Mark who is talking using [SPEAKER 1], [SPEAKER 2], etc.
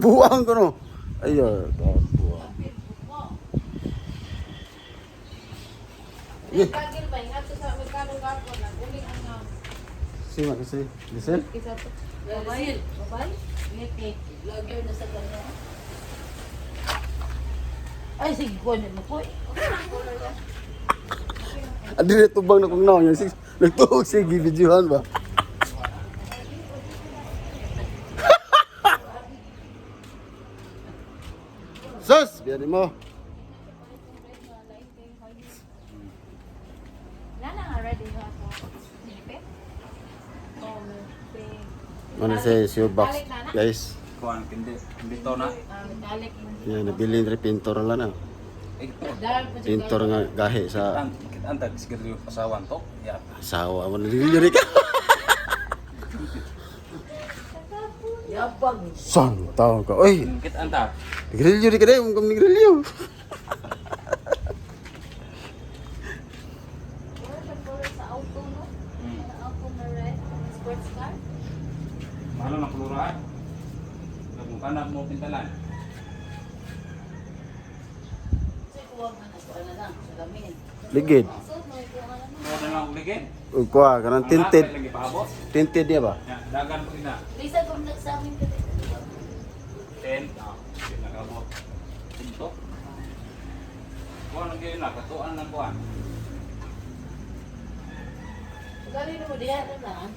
[SPEAKER 1] Buang ko no. Ayo, buang.
[SPEAKER 2] Ay, kagil ba? Ingat sa Amerikano gapon. Naguling ang nga.
[SPEAKER 1] Sima kasi. Diesel?
[SPEAKER 2] Isa to. Babay. Babay? Ngiti.
[SPEAKER 3] Vlogger na sa kanya. Ay, sige ko na mo ko.
[SPEAKER 1] Adi na tubang na kung naon yan. Nagtuog siya, gibidyohan ba? Sus! Biyanin mo.
[SPEAKER 2] Nana nga ready na ako. Nilipit? Oh, may pink.
[SPEAKER 1] Ano siya, shoe box, guys.
[SPEAKER 4] Kuan kindi kindi to na.
[SPEAKER 2] Ah, metallic.
[SPEAKER 1] Yan, nabili rin pintor lang na.
[SPEAKER 4] Eh,
[SPEAKER 3] Dahil po siya.
[SPEAKER 1] Pintor nga gahi sa
[SPEAKER 4] Ang ang tag siguro asawan to. Ya.
[SPEAKER 1] asawa mo. Nalilirik ka.
[SPEAKER 3] Yabang.
[SPEAKER 1] Saan taon ka? Uy!
[SPEAKER 4] Kit anta.
[SPEAKER 1] Nagrilyo rin ka na. Kung nagrilyo.
[SPEAKER 2] Wala siya color sa auto, no? Ang auto na red. Sports car.
[SPEAKER 4] Mahalo ng kulura. Kung kanap mo pintalan.
[SPEAKER 3] Kasi kuwag na na kuha na lang. Salamin.
[SPEAKER 1] Ligid.
[SPEAKER 2] So, may kuha na no?
[SPEAKER 4] Mo na lang uligin.
[SPEAKER 1] Ug kuha, kanang tinted.
[SPEAKER 4] Lagi paabot.
[SPEAKER 1] Tinted niya ba?
[SPEAKER 4] Ya, dagan po ina.
[SPEAKER 3] Lisa, kung nagsamin ka dito.
[SPEAKER 4] 10. Ah, nakabot. Pinto. Kuan lang gyud na katuan lang kuan.
[SPEAKER 3] Galing mo diha na lang.